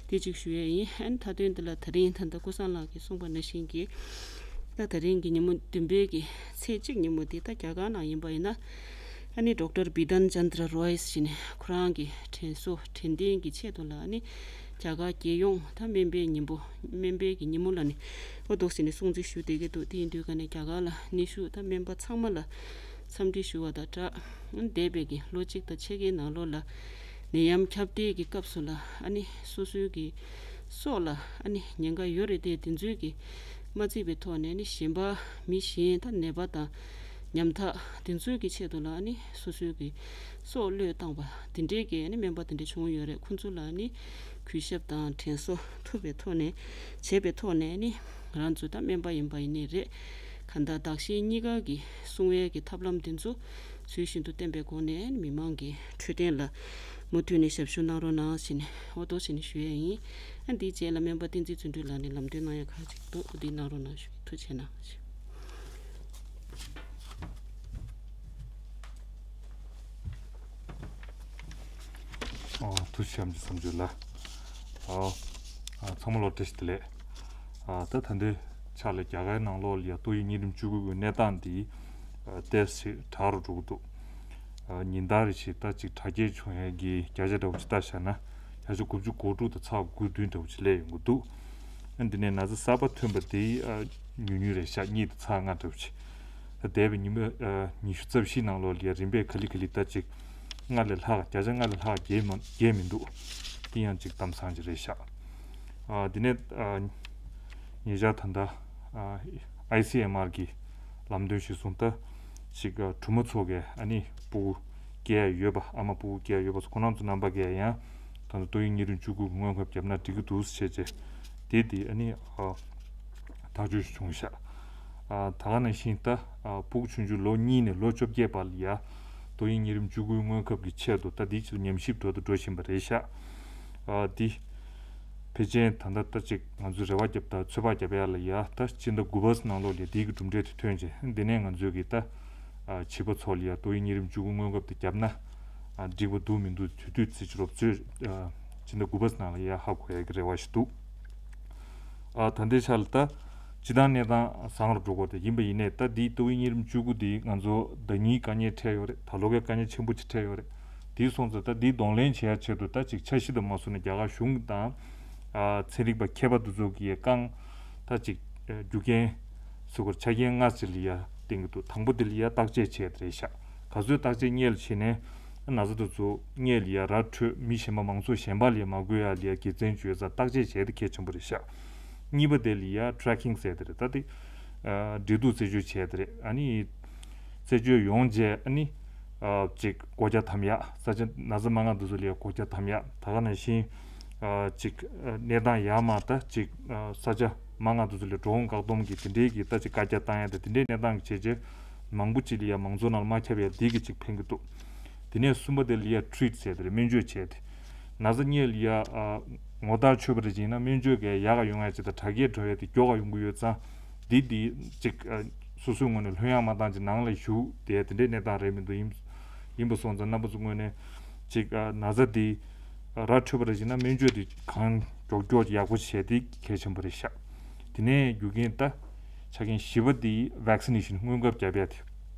དེ་གཅིག་ཞུ་ཡ་ཡིན། ཨ་ནི་མཐའ་དོན་འདི་ལ་ད་རིང་ད་ལྟ་ཀུན་བཟང་ལགས་ཀྱིས་གསུངས་པ་ནང་བཞིན་གྱི་ད་ད་རིང་གི་ཉིན་མོ་བདུན་པའི་གི་ཚེས་གཅིག་ཉིན་མོ་འདི་ད་རྒྱ་གར་ནང་ཡིན་པ་ཡིན་ན་ཨ་ནི་Doctor Bidhan Chandra Roy ཟེར་ནས་ཁོ་རང་གི་དྲན་གསོ་དྲན་རྟེན་གྱི་ཆེད་དུ་ལ་ཨ་ནི་རྒྱ་གར་རྒྱལ་ཡོངས་ད་སྨན་པའི་ཉིན་མོ་སྨན་པའི་གི་ཉིན་མོ་ལ་ནི་འོ་འདུག་ཟེར་ནས་སྲུང་བརྩི་ཞུ་བསྡད་ཀྱི་འདུག་དེ་ཡིན་དུས་ག་ནས་རྒྱ་གར་ལ་ནད་ཤུགས་ད་སྨན་པ་ཚང་མ་ལ་འཚམས་འདྲི་ཞུ་བ་དང་སྦྲགས། འདས་པའི་གི་ལོ་གཅིག་དང་ཕྱེད་ཀའི་ནང་ལོགས་ལ་ནད་ཡམས་ཁྱབ་གདལ་གྱི་སྐབས་སུ་ལ་ཨ་ནི་སོ་སོའི་གི་སྲོག་ལ་ཨ་ནི་ཉེན་ཁ་ཡོད་རེད་དེ། དེ་ཚོའི་གི་མ་བརྩིས་པའི་ཐོག་ནས་ནི་གཞན་པ་མི་གཞན་ད་ནད་པ་དང་ཉམ་ཐག་དེ་ཚོའི་གི་ཆེད་དུ་ལ་ཨ་ནི་སོ་སོའི་གི་སྲོག་བློས་བཏང་པ་དེ་འདྲའི་གི་ཨ་ནི་སྨན་པ་དེ་འདྲ་བྱུང་ཡོད་རེད། ཁོང་ཚོ་ལ་ཨ་ནི་གུས་ཞབས་དང་དྲན་གསོ་ཐུབ་པའི་ཐོག་ནས་བྱས་པའི་ཐོག་ནས་ཨ་ནི་ང་རང་ཚོ་ད་སྨན་པ་ཡིན་པ་ཡིན་ནི་རེད། གང་ལྟར་བདག་གཞན་གཉིས་ཀ་གི་སྲུང་བའི་གི་ཐབས་ལམ་དེ་ཚོ་ཚུལ་བཞིན་དུ་བསྟེན་པའི་སྒོ་ནས་མི་མང་གི་འཕྲོད་བསྟེན་ལ་མུ་མཐུད་ནས་ཞབས་ཞུ་གནང་རོགས་གནང་ཞེས་ནས་འོ་ཐོག་ཞེས་ནས་ཞུ་ཡས་ཡིན། ཨ་འདིའི་རྗེས་ལ་སྨན་པ་བསྟན་འཛིན་བརྩོན་འགྲུས་ལགས་ནས་ལམ་སྟོན་གནང་ཡ་ཁག་ཅིག་འདུག་འོ་འདི་གནང་རོགས་གནང་ཞུ། ཐུགས་རྗེ་གནང་ཞུ། ཨོ་ཐུགས་རྗེ་ཆེ། བསམ་ཚུལ་ལ། ཨོ། ཨ་ཚང་མ་ལོ་བཀྲ་ཤིས་བདེ་ལེགས། ཨ་ད་ད་ལྟའི་ཆ་ལ་རྒྱ་གར་ནང་ལོགས་ལ་ཡ་ཏོག་དབྱིབས་གཉན་རིམས་བཅུ་དགུ་གི་གནས་སྟངས་འདི་ཨ་ཏོག་ཙམ་དྲག་རུ་འགྲོ་གི་འདུག་ཨ་ཉིན་ལྟར་རེ་བཞིན་ད་ཅིག་དྲག་སྐྱེད་བྱུང་ཡས་ཀྱི་བརྒྱ་ཆ་འདྲ་བོ་ཅིག་ལྟ་བཞག་ན་བརྒྱ་ཆ་དགུ་བཅུ་གོ་དྲུག་དང་ཚེག་དགུ་བདུན་འདྲ་བོ་ཅིག་སླེབས་ཡོང་གི་འདུག་ཨ་འདི་ནས་ན་ཚ་གསར་པ་ཐོན་པ་དེ་ཨ་ཉུང་ཉུང་རེད་ཤག་གཉིས་དང་ཚེག་ལྔ་འདྲ་བོ་ཅིག་ད་འདས་པའི་ཉི་མ་ཨ་ཉི་ཤུ་རྩ་བཞིའི་ནང་ལོགས་ལ་ཡ་རིམ་པས་ག་ལེ་ག་ལེ་ད་ཅིག་ལྔ་ལས་ལྷག་བརྒྱ་ཆ་ལྔ་ལས་ལྷག་རྒྱས་མ་རྒྱས་མི་འདུག་དེ་ཡང་ཅིག་གཏམ་བཟང་ཅིག་རེད་ཤག་ཨ་འདི་ནས་ཨ་ཉེ་ཆར་ད་ལྟ་ཨ་ཨའི་སི་ཨེམ་ཨར་གི་ལམ་སྟོན་ཞིག་སོང་། ད་ཅིག་ཨ་གྲོགས་མོ་ཚོ་གས་ཨ་ནི་སྤུ་གུ་སྐྱེ་ཡ་ཡོད་པ། ཨ་མ་སྤུ་གུ་སྐྱེ་ཡ་ཡོད་པ་ཚོ་ཁོ་རང་ཚོ་རྣམ་པ་གས་ཡང་ད་ལྟ་ཏོག་དབྱིབས་གཉན་རིམས་བཅུ་དགུ་གི་སྔོན་ཁབ་བརྒྱབ་ན་འགྲིག་གི་འདུག་ཟེར་བྱས་བྱས་དེ་དེ་ཨ་ནི་ཨ་ཐག་གཅོད་ཞིག་བྱུང་ཤག་ཨ་ད་ག་ནང་བཞིན་ད་ཨ་སྤུ་གུ་ཆུང་ཆུང་ལོ་གཉིས་ནས་ལོ་བཅོ་བརྒྱད་བར་ལ་ཡ་ཏོག་དབྱིབས་གཉན་རིམས་བཅུ་དགུའི་སྔོན་ཁབ་ཀྱི་ཆེད་དུ་ད་འདི་ཕྱིར་ཉམས་ཞིབ་འགྲོ་དང་འགྲོ་བཞིན་པ་རེད་ཤག་ཨ་འདི་ ཕལ་ཆེར་ད་ལྟ་ད་ཅིག་ང་ཚོས་རེ་བ་བརྒྱབ་དང་ཚོད་དཔག་བརྒྱབ་ཡ་ལ་ཡ་ད་སྤྱི་ཟླ་དགུ་པ་ནང་ལོགས་ལ་དེའི་གི་གྲུབ་འབྲས་དེ་ཐོན་རྗེས་འདི་ནས་ང་ཚོས་གི་ད་ཨ་བྱིས་པ་ཚོ་ལ་ཡ་ཏོག་དབྱིབས་གཉན་རིམས་བཅུ་དགུ་སྔོན་འགོག་དེ་བརྒྱབ་ན་ཨ་འགྲིག་པ་འདུག་མི་འདུག་དུས་དུས་ཚོད་ཅིག་རོབ་ཚོད་ཨ་སྤྱི་ཟླ་དགུ་པ་ནང་ལ་ཡ་ཧ་གོ་ཡ་གི་རེ་བ་ཞིག་འདུག་ཨ་ད་ལྟའི་ཆ་ལ་ད་སྤྱི་བཏང་གནས་སྟངས་བཟང་རུ་འགྲོ་གི་རེད། ཡིན་པ་ཡིན་ནའི་ད་འདིའི་ཏོག་དབྱིབས་གཉན་རིམས་བཅུ་དགུ་འདི་ང་ཚོ་ཟླ་ཉིན་དཀའ་ངལ་འཕྲད་ཡོད་རེད། ད་ལོ་གའི་དཀའ་ངལ་ཆེན་པོ་ཅིག་འཕྲད་ཡོད་རེད། དེའི་སོང་ཙང་ད་འདིའི་གདོང་ལེན་བྱེད་ཡ་ཆེད་དུ་ད་ཅིག་འཆར་གཞི་དང་མ་བཟོ་ནས་རྒྱ་གར་གཞུང་དང་ཨ་ཚན་རིག་པ་མཁས་པ་དེ་ཚོ་གིས་རྐང་ད་ཅིག་རྒྱུ་རྐྱེན་ཟེར་དགོས་རེད། ཆ་རྐྱེན་ལྔ་ཅིག་ལ་ཡ་བརྟེན་གྱི་འདུག་དང་པོ་དེ་ལ་ཡ་བརྟག་དཔྱད་བྱས་དེ་རེད་ཤག་ག་ཚོད་བརྟག་དཔྱད་སྔོན་ལ་བྱས་ནས་ན་ཚ་དེ་ཚོ་སྔོན་ལ་ཡ་ར་འཕྲོད་མི་གཞན་པ་མང་ཚོགས་གཞན་པ་ལ་ཡ་མ་འགོས་ཡ་ལ་ཡ་དགེ་མཚན་བརྗོད་ཙང་བརྟག་དཔྱད་བྱས་དེ་གལ་ཆེན་པོ་རེད་ཤག་གཉིས་པ་དེ་ལ་ཡ་ཊེ་རེ་ཀིང་ཟེར་དེ་རེད། ད་དེ་ཨ་འབྲེལ་གཏུག་རྩད་གཅོད་བྱས་དེ་རེད། ཨ་ནི་རྩད་གཅོད་ཡོང་རྗེས་ཨ་ནི་ཨ་ཅིག་སྒོ་རྒྱ་དམ་ཡག་ས་ཆ་ན་ཚ་མང་ང་དེ་ཚོ་ལ་ཡ་སྒོ་རྒྱ་དམ་ཡག་ད་ག་ནང་བཞིན་ཨ་ཅིག་ཨ་གནས་སྟངས་ཡག་མ་ད་ཅིག་ཨ་ས་ཆ་མང་ང་དེ་ཚོ་ལ་འགྲོ་འོང་བཀག་སྡོམ་གྱི་དེ་འདྲའི་གི་ད་ཅིག་བཀའ་རྒྱ་བཏང་ཡ་དེ་དེ་འདྲའི་གནས་སྟངས་ཀྱི་བྱས་རྗེས་མང་པོ་ཅིག་ལ་ཡ་མང་ཚོགས་ནང་ལ་མ་ཁྱབ་ཡ་དེ་གི་ཅིག་ཕན་གི་འདུག་དེ་ནས་གསུམ་པ་དེ་ལ་ཡ་ཊི་རིཊ་ཟེར་དེ་རེད། སྨན་བཅོས་བྱས་ཏེ་ན་ཚ་སྔོན་ལ་ཡ་ཨ་ངོ་རྟགས་ཆོད་པ་རེད་ཅེ་ན་སྨན་བཅོས་གས་ཡག་ག་ཡོང་ཡ་ཅིག་དང་དྲག་སྐྱེད་འགྲོ་ཡ་དེ་མགྱོགས་ག་ཡོང་གི་ཡོད་ཙང་འདི་འདི་ཅིག་ཨ་སོ་སོའི་ངོས་ནས་ལྷོད་ཡངས་མ་བཏང་ཅིག་ནང་ལ་བཞུགས་དེ་དེ་འདྲའི་གནས་སྟངས་རེད་མི་འདུག་ཡིན་ཡིན་པ་སོང་ཙང་རྣམ་པ་ཚོ་ངོས་ནས་ཅིག་ཨ་ན་ཚ་འདི་ར་འཕྲོད་པ་རེད་ཅེ་ན་སྨན་བཅོས་འདི་གང་མགྱོགས་མགྱོགས་ཡག་པོ་བྱས་ཏེ་གལ་ཆེན་པོ་རེད་ཤག་དེ་ནས་རྒྱུ་རྐྱེན་ད་ཆ་རྐྱེན་བཞི་པ་འདི་ཝེག་སི་ནེ་ཤན་སྔོན་ཁབ་བརྒྱབ་ཡ་དེ།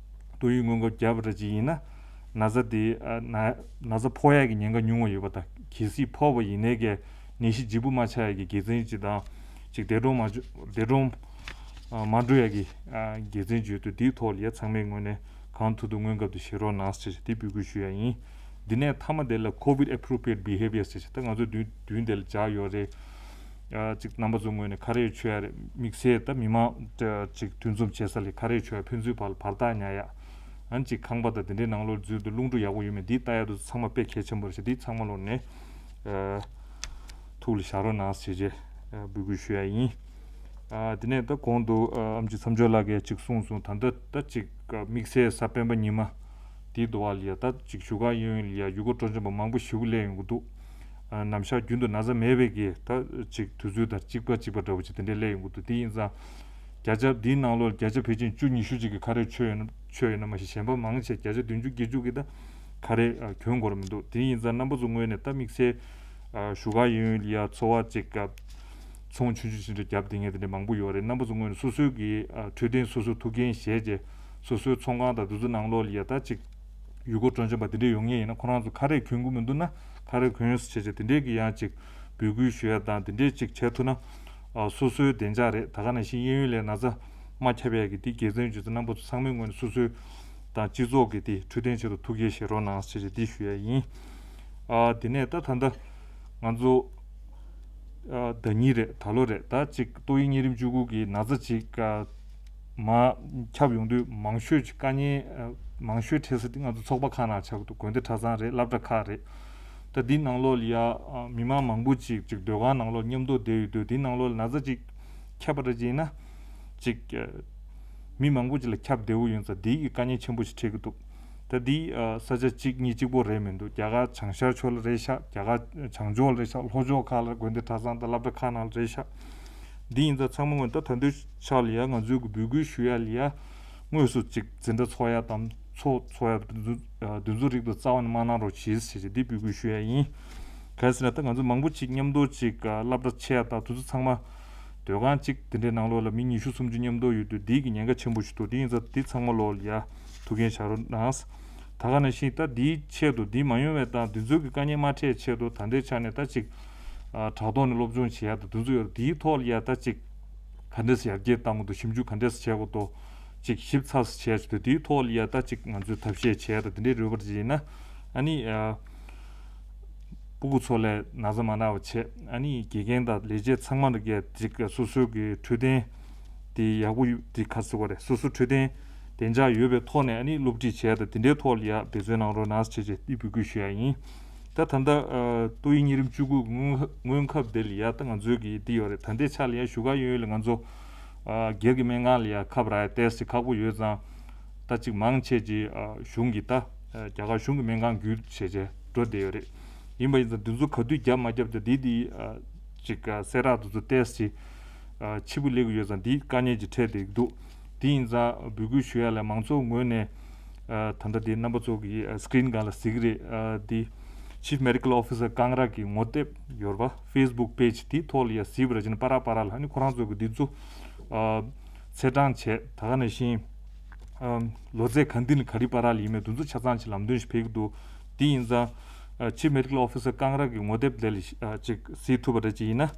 ཏོག་དབྱིབས་སྔོན་ཁབ་བརྒྱབ་པ་འདྲ་ཅིག་ཡིན་ན་ན་ཚ་དེ་ཨ་ན་ན་ཚ་ཕོག་ཡ་གི་ཉེན་ཁ་ཉུང་བ་ཡོད་པ་དང་གལ་སྲིད་ཕོག་པ་ཡིན་ནའི་གི་ནད་གཞི་ལྗིད་པོ་མ་ཆགས་ཡ་གི་དགེ་མཚན་ཅིག་དང་ཅིག་འདས་གྲོངས་མ་འགྲོ་འདས་གྲོངས་ཨ་མ་འགྲོ་ཡ་གི་ཨ་དགེ་མཚན་ཅིག་ཡོད་དུས་དེའི་ཐོག་ལ་ཡ་ཚང་མའི་ངོས་ནས་གང་ཐུབ་ཐུབ་སྔོན་ཁབ་དེ་བཞེས་རོགས་གནང་ཟེར་ཞེས་དེ་འབོད་སྐུལ་ཞུ་ཡ་ཡིན། འདི་ནས་མཐའ་མ་དེ་ལ་COVID appropriate behavior ཟེར་ཞེས་ད་ང་ཚོ་མདུན་མདུན་དེ་ལ་སྦྱར་ཡོད་རེད། ཨ་ཅིག་རྣམ་པ་ཚོ་ངོས་ནས་ཁ་རས་མཆོད་ཡ་རེད། དམིགས་བསལ་ད་མི་མང་ཅིག་འདུ་འཛོམས་བྱེད་ས་ལ་ཁ་རས་མཆོད་ཡ་ཕན་ཚུན་བར་ལ་བར་ཐག་ཉར་ཡ། ཨ་ནི་ཅིག་ཁང་པ་དང་དེ་འདྲའི་ནང་ལོགས་འཛུལ་དུས་རླུང་འཕྲོ་ཡག་པོ་ཡོད་མེད་འདི་ལྟ་ཡ་དེ་ཚང་མ་དཔེ་གལ་ཆེན་པོ་རེད་ཤག་འདི་ཚང་མ་ལོག་ནས་ཨ་ཐུགས་ལ་བཞག་རོགས་གནང་ཞེས་བྱས་ཨ་འབོད་སྐུལ་ཞུ་ཡ་ཡིན། ཨ་དེ་ནས་ད་གོང་དུ་ཨ་ཨེམ་ཆི་མཚམས་སྦྱོར་ལགས་ཀྱིས་ཅིག་གསུངས་སོང་། ད་ལྟ་ད་ཅིག་དམིགས་བསལ་གཟའ་སྤེན་པ་ཉི་མ་དེའི་དུ་བ་ལ་ཡ་ད་ཅིག་བཞུགས་སྒར་གཡས་གཡོན་ལ་ཡ་ཡུལ་སྐོར་སྤྲོ་འཆམ་པ་མང་པོ་ཞེ་པོ་སླེབས་ཡོང་གི་འདུག་ཨ་ནམ་ཞག་རྒྱུན་དུ་ན་ཚ་མེད་པའི་གི་ད་ཅིག་དུས་ཚོད་དང་གཅིག་པ་གཅིག་པ་འདྲ་བོ་ཅིག་དེ་འདྲས་སླེབས་ཡོང་གི་འདུག་དེ་ཡིན་ཙང་བརྒྱ་ཆ་འདིའི་ནང་ལོགས་བརྒྱ་ཆ་ཕལ་ཆེར་བཅུ་ཉི་ཤུ་ཅིག་གིས་ཁ་རས་མཆོད་ཡོད་ན་མཆོད་ཡོད་ན་མ་གཞི་གཞན་པ་མང་ཆེ་བརྒྱ་ཆ་བདུན་ཅུ་བརྒྱད་ཅུ་གིས་ད་ཁ་རས་ཨ་གྱོན་དགོས་ར་མི་འདུག་དེ་ཡིན་ཙང་རྣམ་པ་ཚོ་ངོས་ནས་ད་དམིགས་བསལ་ཨ་བཞུགས་སྒར་གཡས་གཡོན་ལ་ཡ་འཚོ་བ་ཅིག་ཨ་ཚོང་ཆུང་ཆུང་ཆུང་ཆུང་བརྒྱབ་བསྡད་མཁན་དེ་འདྲ་མང་པོ་ཡོད་རེད། རྣམ་པ་ཚོ་ངོས་ནས་སོ་སོའི་གི་ཨ་འཕྲོད་བསྟེན་སོ་སོའི་ཐུགས་འགན་བཞེས་བྱས་སོ་སོའི་ཚོང་ཁང་དང་དེ་ཚོ་ནང་ལོགས་ལ་ཡ་ད་ཅིག་ཡུལ་སྐོར་སྤྲོ་འཆམ་པ་དེ་འདྲས་ཡོང་ངེས་ཡིན་ན་ཁོ་རང་ཚོ་ཁ་རས་གྱོན་གྱི་མི་འདུག་ན་ཁ་རས་གྱོན་ཡོང་ཟེར་བྱས་བྱས་དེ་འདྲས་ཀྱི་ཡང་ཅིག་འབོད་སྐུལ་ཞུ་ཡ་དང་དེ་འདྲས་ཅིག་བྱས་ཐུབ་ན་ཨ་སོ་སོའི་བདེ་འཇགས་རེད། ད་ག་ནང་བཞིན་གཡས་གཡོན་ལ་ན་ཚ་མ་ཁྱབ་ཡ་གི་དེ་དགེ་མཚན་བརྗོད་ཚེ་རྣམ་པ་ཚོ་ཚང་མའི་ངོས་ནས་སོ་སོའི་དང་སྤྱི་ཚོགས་ཀྱི་དེ་འཕྲོད་བསྟེན་ཆེད་དུ་ཐུགས་འགན་བཞེས་རོགས་གནང་ཞེས་བྱས་འདི་ཞུ་ཡ་ཡིན། ཨ་དེ་ནས་ད་ད་ལྟ་ང་ཚོ་ཨ་ཟླ་ཉིན་རེད། ད་ལོ་རེད། ད་ཅིག་ཏོག་དབྱིབས་གཉན་རིམས་བཅུ་དགུ་གི་ན་ཚ་ཅིག་ཨ་མར་ཁྱབ་ཡོང་དུས་མང་ཤོས་ཅིག་དཀའ་ངལ་ཨ་མང་ཤོས་འཕྲད་ས་དེ་ང་ཚོ་ཚོགས་པ་ཁག་ནང་ཆགས་ཀྱི་འདུག་དགོན་སྡེ་གྲྭ་ཚང་རེད། སློབ་གྲྭ་ཁག་རེད། ད་འདི་ནང་ལོགས་ལ་ཡ་ཨ་མི་མང་མང་པོ་ཅིག་ཅིག་སྡོད་ཁང་ནང་ལོགས་མཉམ་དུ་བསྡད་ཡོད་དུས་འདི་ནང་ལོགས་ལ་ན་ཚ་ཅིག་ཁྱབ་པ་རེད་ཅེ་ན་ཅིག་ཨ་མི་མང་པོ་ཅིག་ལ་ཁྱབ་བསྡད་ཡོད་ཙང་འདི་གི་དཀའ་ངལ་ཆེན་པོ་ཞིག་འཕྲད་ཀྱི་འདུག་ད་འདི་ཨ་ས་ཆ་གཅིག་གཉིས་གཅིག་པོ་རེད་མི་འདུག་རྒྱ་གར་བྱང་ཤར་ཕྱོགས་ལ་རེད་ཤག་རྒྱ་གར་བྱང་ཕྱོགས་ལ་རེད་ཤག་ལྷོ་ཕྱོགས་ཁག་ལ་དགོན་སྡེ་གྲྭ་ཚང་དང་སློབ་གྲྭ་ཁག་ནང་ལ་རེད་ཤག་འདི་ཡིན་ཙང་ཚང་མ་ངོས་ད་ད་འདོད་ཆགས་ལ་ཡ་ང་ཚོའི་གི་འབོད་སྐུལ་ཞུ་ཡ་ལ་ཡ་དངོས་སུ་ཅིག་འཛིན་གྲྭ་ཚོགས་ཡ་དང་ཚོགས་ཚོགས་ཡ་འདུ་འཛོམས་འདུ་འཛོམས་རིགས་དུ་རྩ་བ་ནས་མ་གནང་རོགས་གྱིས་ཞེས་འདི་འབོད་སྐུལ་ཞུ་ཡ་ཡིན། གལ་སྲིད་ན་ད་ང་ཚོ་མང་པོ་ཅིག་མཉམ་དུ་ཅིག་སློབ་གྲྭ་ཆེ་ཡ་དང་དུ་ཚོ་ཚང་མ་སྡོད་ཁང་གཅིག་དེ་འདྲའི་ནང་ལོགས་ལ་མི་ཉི་ཤུ་སུམ་ཅུ་མཉམ་དུ་ཡོད་དུས་འདི་གི་ཉེན་ཁ་ཆེན་པོ་ཞིག་འདུག་དེ་ཡིན་ཙང་འདི་ཚང་མ་ལོགས་ལ་ཡ་ཐུགས་འགན་བཞག་རོགས་གནང་། ད་ག་ནང་བཞིན་ད་འདིའི་ཆེད་དུ་འདི་མ་ཡོང་བའི་དང་འདི་ཚོའི་གི་དཀའ་ངལ་མ་འཕྲད་ཆེད་དུ་ད་ལྟའི་ཆ་ནས་ད་ཅིག་ཨ་དྲ་ཐོག་ནས་སློབ་སྦྱོང་བྱེད་ཡ་དང་འདི་ཚོ་ཡོད་རེད། འདིའི་ཐོག་ལ་ཡ་ད་ཅིག་ག་འདྲས་སེ་ཡར་རྒྱས་གཏང་དགོས་འདུག་ཞིབ་འཇུག་ག་འདྲས་སེ་བྱེད་དགོས་འདུག་ཅིག་ཞིབ་ཚགས་སེ་བྱེད་ཡ་ཆེད་དུ་འདིའི་ཐོག་ལ་ཡ་ད་ཅིག་ང་ཚོས་ཐབས་ཤེས་བྱེད་ཡ་དང་འདི་འདྲའི་རོལ་པར་ཅིག་ཡིན་ན་ཨ་ནི་ཨ། སྤུ་གུ་ཚོ་ལ་ན་ཚ་མ་ན་བ་བྱས། ཨ་ནི་དགེ་རྒན་དང་ལས་བྱེད་ཚང་མ་ལ་གས་ཅིག་སོ་སོའི་གི་འཕྲོད་བསྟེན་དེ་ཡག་པོ་ཡོད་དེ་ག་ཟེར་བ་རེད། སོ་སོ་འཕྲོད་བསྟེན་བདེ་འཇགས་ཡོད་པའི་ཐོག་ནས་ཨ་ནི་སློབ་ཁྲིད་བྱས་དང་དེ་འདྲའི་ཐོག་ལ་ཡ་འབད་བརྩོན་གནང་རོགས་གནང་ཞེས་བྱས་འདི་འབོད་སྐུལ་ཞུ་ཡ་ཡིན། ད་ད་ལྟ་ཏོག་དབྱིབས་གཉན་རིམས་བཅུ་དགུ་སྔོན་སྔོན་ཁབ་དེ་ལ་ཡ་ད་ང་ཚོའི་གི་འདི་ཡོད་རེད། ད་ལྟའི་ཆ་ལ་ཡ་བཞུགས་སྒར་གཡས་གཡོན་ལ་ང་ཚོ་སྒེར་གྱི་སྨན་ཁང་ལ་ཡ་ཁབ་རག་ཡ་ཏོག་ཙམ་ཁག་པོ་ཡོད་ཙང་ད་ཅིག་མང་ཆེ་ཅིག་གཞུང་གི་ད་རྒྱ་གར་གཞུང་གི་སྨན་ཁང་བརྒྱུད་བྱས་བྱས་འགྲོ་བསྡད་ཡོད་རེད། ཡིན་པ་ཡིན་ཙང་འདི་ཚོ་ག་དུས་བརྒྱབ་མ་བརྒྱབ་ད་འདི་འདི་ཨ་ ཅིག་གསལ་བསྒྲགས་དེ་ཚོ་ཏོག་ཙམ་ཕྱི་པོ་སླེབས་ཀྱི་ཡོད་ཙང་འདི་དཀའ་ངལ་ཅིག་འཕྲད་བསྡད་ཀྱི་འདུག་དེ་ཡིན་ཙང་འབོད་སྐུལ་ཞུ་ཡ་ལ་མང་ཚོགས་ངོས་ནས་ད་ལྟ་འདི་རྣམ་པ་ཚོ་གི་screen་སྒང་ལ་གཟིགས་ཀྱི་རེད། འདི་Chief Medical Officer་ཀང་ར་གི་ངོ་དེབ་ཡོད་པ་Facebook page་དེའི་ཐོག་ལ་ཡ་གཟིགས་པ་ར་ཅིག་ན་པ་ར་པ་ར་ལ་ཨ་ནི་ཁོ་རང་ཚོ་གི་འདི་ཚོ་ཚེས་གྲངས་བྱས་ད་ག་ནང་བཞིན་ལོ་ཚད་གང་འདི་ནས་ག་རེ་བར་ལ་ཡིན་མིན་དེ་ཚོ་ཆ་ཚང་ཅིག་ལམ་སྟོན་ཞིག་ཕེབས་ཀྱི་འདུག་དེ་ཡིན་ཙང་Chief Medical Officer་ཀང་ར་གི་ངོ་དེབ་དེ་ལ་ཅིག་གཟིགས་ཐུབ་པ་རེད་ཅིག་ཡིན་ན།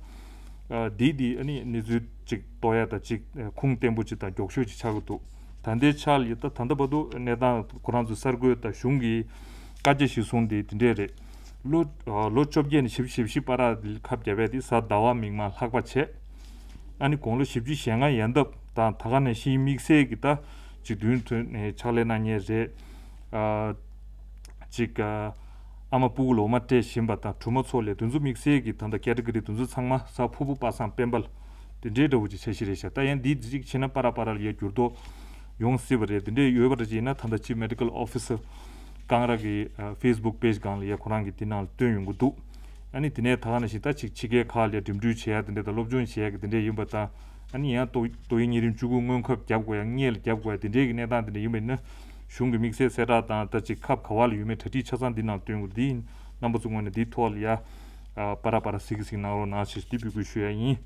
འདི་འདི་ཨ་ནི་གནས་ཚུལ་ཅིག་རྟོགས་ཡ་དང་ཅིག་ཁུངས་བརྟན་པོ་ཅིག་དང་མགྱོགས་ཤོས་ཅིག་ཆགས་ཀྱི་འདུག་ད་ལྟའི་ཆ་ལ་ད་ད་ལྟ་བར་དུ་གནས་སྟངས་ཁོ་རང་ཚོ་གསར་འགོད་དང་གཞུང་གི་བཀའ་རྒྱ་གཞིར་བཟུང་དེ་དེ་འདྲས་རེད། ལོ་ལོ་བཅོ་བརྒྱད་ནས་བཞི་བཅུ་ཞེ་བཞི་བར་ལ་ཁབ་བརྒྱབ་པས་དེ་གཟའ་ཟླ་བ་མིག་དམར་ལྷག་པ་བྱས། ཨ་ནི་དགུང་ལོ་བཞི་བཅུ་ཞེ་ལྔ་ཡན་འདབ་དང་ད་ག་ནང་བཞིན་དམིགས་བསལ་གྱི་ད་ཅིག་མདུན་དུ་ནས་ཕྱག་ལས་གནང་མཁན་རེད། ཅིག་ཨ་མ་སྤུ་གུ་ལོག་མ་སྤྲད་བཞིན་པ་དང་གྲོགས་མོ་ཚོ་ལས་དེ་ཚོ་དམིགས་བསལ་གྱི་ད་ལྟ་category་དེ་ཚོ་ཚང་མ་གཟའ་ཕུར་བུ་པ་སངས་དཔལ་འབར་དེ་འདྲའི་འདྲ་བོ་ཅིག་འཆར་གཞི་རེད་ཤག་ད་ཡང་འདི་ཅིག་བྱས་ན་པ་ར་པ་ར་ལ་ཡ་འགྱུར་ལྡོག་ཡོང་སྲིད་པ་རེད། དེ་འདྲས་ཡོད་པ་འདྲ་ཅིག་ཡིན་ན་ད་ལྟ་Chief Medical Officer་ཀང་ར་གི་Facebook page་སྒང་ལ་ཡ་ཁོ་རང་གི་དེ་ནང་ལ་བཏོན་ཡོང་གི་འདུག་ཨ་ནི་དེ་ནས་ད་ག་ནང་བཞིན་ད་ཅིག་ཕྱི་རྒྱལ་ཁག་ལ་འགྲིམ་འགྲུལ་བྱེད་ཡ་དེ་འདྲས་དང་སློབ་སྦྱོང་བྱེད་ཡ་གི་དེ་འདྲས་ཡིན་པ་དང་ཨ་ནི་ཡང་ཏོག་ཏོག་དབྱིབས་གཉན་རིམས་བཅུ་དགུ་སྔོན་ཁབ་བརྒྱབ་དགོས་ཡ་སྔོན་ལ་བརྒྱབ་དགོས་ཡ་དེ་འདྲས་ཀྱི་གནས་སྟངས་དེ་འདྲས་ཡིན་པ་ཡིན་ན་གཞུང་གི་དམིགས་བསལ་གསལ་བསྒྲགས་དང་ད་ཅིག་ཁབ་ག་བ་ལ་ཡོད་མེད་གྲ་སྒྲིག་ཆ་ཚང་འདི་ནང་བཏོན་དགོས་འདི་རྣམ་པ་ཚོ་ངོས་ནས་འདིའི་ཐོག་ལ་ཡ་པ་ར་པ་ར་གཟིགས་གཟིགས་གནང་རོགས་གནང་ཞེས་འདི་འབོད་སྐུལ་ཞུ་ཡ་ཡིན།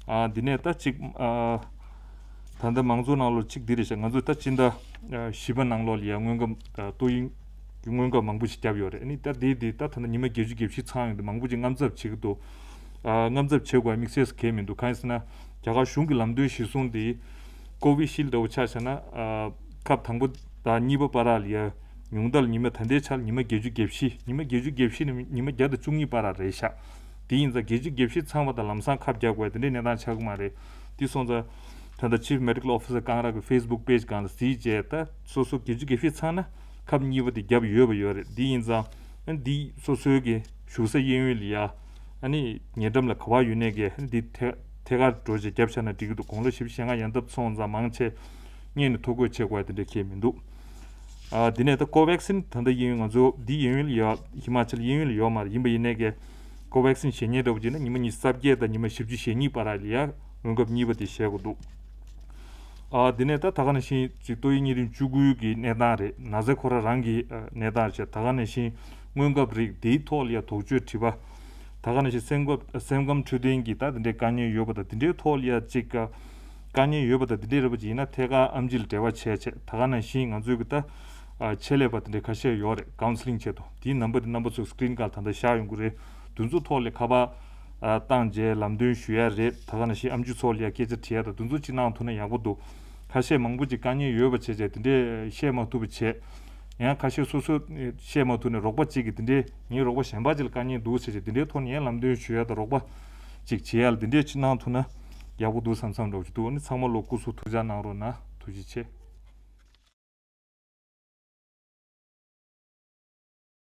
ཨ་འདི་ནས་ད་ཅིག་ཨ་ད་ལྟ་མང་ཚོགས་ནང་ལོགས་ཅིག་འདི་རེད་ཤག་ང་ཚོས་ད་སྤྱི་ཟླ་བཞི་པ་ནང་ལོགས་ལ་ཡ་སྔོན་ཁབ་ཏོག་དབྱིབས་ཀྱི་སྔོན་ཁབ་མང་པོ་ཞིག་བརྒྱབ་ཡོད་རེད། ཨ་ནི་ད་འདི་འདི་ད་ད་ལྟ་ཉི་མ་བརྒྱད་ཅུ་གྱ་བཞི་ཚང་ཡོང་དུས་མང་པོ་ཅིག་དངངས་འཚབ་བྱེད་ཀྱི་འདུག་ཨ་དངངས་འཚབ་བྱེད་དགོས་དམིགས་བསལ་གང་ཡང་མི་འདུག་གང་ཡིན་ཟེར་ན་རྒྱ་གར་གཞུང་གི་ལམ་སྟོན་གཞིར་བཟུང་འདི་Covishield་འདྲ་བོ་ཆ་བཞག་ན་ཨ་ཁབ་དང་པོ་དང་གཉིས་པ་བར་ལ་ཡ་ཉུང་མཐར་ཉི་མ་ད་ལྟའི་ཆར་ཉི་མ་བརྒྱད་ཅུ་གྱ་བཞི་ཉི་མ་བརྒྱད་ཅུ་གྱ་བཞི་ནས་ཉི་མ་བརྒྱ་དང་བཅུ་གཉིས་བར་རེད་ཤག་དེ་ཡིན་ཙང་བརྒྱད་ཅུ་གྱ་བཞི་ཚང་བ་དང་ལམ་སང་ཁབ་རྒྱག་དགོས་དེ་འདྲའི་གནས་སྟངས་ཆགས་ཀྱི་མ་རེད། དེ་སོང་ཙང་ད་ལྟ་Chief Medical Officer་ཀང་ར་གི་Facebook page་སྒང་ལ་གཟིགས་བྱས་ད་སོ་སོ་བརྒྱད་ཅུ་གྱ་བཞི་ཚང་ན་ཁབ་གཉིས་པ་དེ་བརྒྱབ་ཡོད་པ་ཡོད་རེད། དེ་ཡིན་ཙང་འདི་སོ་སོའི་གི་བཞུགས་ས་གཡས་གཡོན་ལ་ཡ་ཨ་ནི་ཉེ་འགྲམ་ལ་ག་བ་ཡོད་ནས་གི་འདི་ཐད་ཐད་ཀར་འགྲོ་བྱས་བརྒྱབ་བཞག་ན་འགྲིག་གི་འདུག་དགུང་ལོ་བཞི་བཅུ་ཞེ་ལྔ་ཡན་འདབ་སོང་ཙང་མང་ཆེ་སྔོན་ནས་ཐོ་འགོད་བྱེད་དགོས་དེ་འདྲ་ཁེལ་མི་འདུག་ཨ་དེ་ནས་ད་Covaxin་ད་ལྟ་གཡས་གཡོན་ང་ཚོ་འདི་གཡས་གཡོན་ལ་ཡོད། ཧི་མ་ཅལ་གཡས་གཡོན་ལ་ཡོད་མ་རེད། ཡིན་པ་ཡིན་ནས་གི་Covaxin་བཞེས་མཁན་འདྲ་བོ་བྱས་ན་ཉི་མ་ཉི་ཤུ་རྩ་བརྒྱད་དང་ཉི་མ་བཞི་བཅུ་ཞེ་གཉིས་བར་ལ་ཡ་སྔོན་ཁབ་གཉིས་པ་དེ་བཞེས་དགོས་འདུག་ཨ་དེ་ནས་ད་ད་ག་ནང་བཞིན་ཅིག་ཏོག་དབྱིབས་གཉན་རིམས་བཅུ་དགུ་གི་གནས་སྟངས་རེད། ན་ཚ་ཁོ་རང་རང་གི་ཨ་གནས་སྟངས་རེད། ད་ག་ནང་བཞིན་སྔོན་ཁབ་རིགས་དེའི་ཐོག་ལ་ཡ་དོགས་གཅོད་དྲི་བ། ད་ག་ནང་བཞིན་སེམས་ཁམས་སེམས་ཁམས་འཕྲོད་བསྟེན་གྱི་ད་དེ་འདྲའི་དཀའ་ངལ་ཡོད་པ་དང་དེ་འདྲའི་ཐོག་ལ་ཡ་ཅིག་དཀའ་ངལ་ཡོད་པ་དང་དེ་འདྲའི་རེད་པ་ཅིག་ཡིན་ན་ཐད་ཀར་ཨེམ་ཆི་ལ་འབྲེལ་བ་བྱས་བྱས་ད་ག་ནང་བཞིན་ང་ཚོའི་གི་ད་ཨ་ཆེད་ལས་པ་དེ་འདྲའི་ཁ་ཤས་ཡོད་རེད། ཀའུན་སི་ལིང་ཆེད་དུ་དེའི་ནམ་བར་དེ་རྣམ་པ་ཚོ་སི་ཀི་རིན་སྒང་ད་ལྟ་བཞག་ཡོང་གི་རེད། དེ་ཚོ་ཐོག་ལ་ཁ་པར་ཨ་བཏང་རྗེས་ལམ་སྟོན་ཞུ་ཡ་རེད། ད་ག་ནང་བཞིན་ཨེམ་ཆི་ཚོ་ལ་ཡ་སྐད་ཆ་དྲི་ཡ་དང་དེ་ཚོ་ཅིག་གནང་ཐུབ་ན་ཡག་པོ་འདུག་ཁ་ཤས་མང་པོ་ཅིག་དཀའ་ངལ་ཡོད་པ་བྱས་བྱས་དེ་འདྲས་བཤད་མ་ཐུབ་པ་བྱས། ཡང་ཁ་ཤས་སོ་སོས་བཤད་མ་ཐུབ་ནས་རོགས་པ་གཅིག་གིས་དེ་འདྲས་ངའི་རོགས་པ་གཞན་པ་ཅིག་ལ་དཀའ་ངལ་འདུག་ཟེར་བྱས་དེ་འདྲའི་ཐོག་ནས་ཡང་ལམ་སྟོན་ཞུ་ཡ་དང་རོགས་པ་ཅིག་བྱེད་ཡ་ལ་དེ་འདྲས་ཅིག་གནང་ཐུབ་ན་ཡག་པོ་འདུག་བསམ་བསམ་འདྲ་བོ་ཅིག་འདུག་ཨ་ནི་ཚང་མ་ལོ་སྐུ་གཟུགས་ཐུགས་ཅག་གནང་རོགས་གནང་། ཐུགས་རྗེ་ཆེ།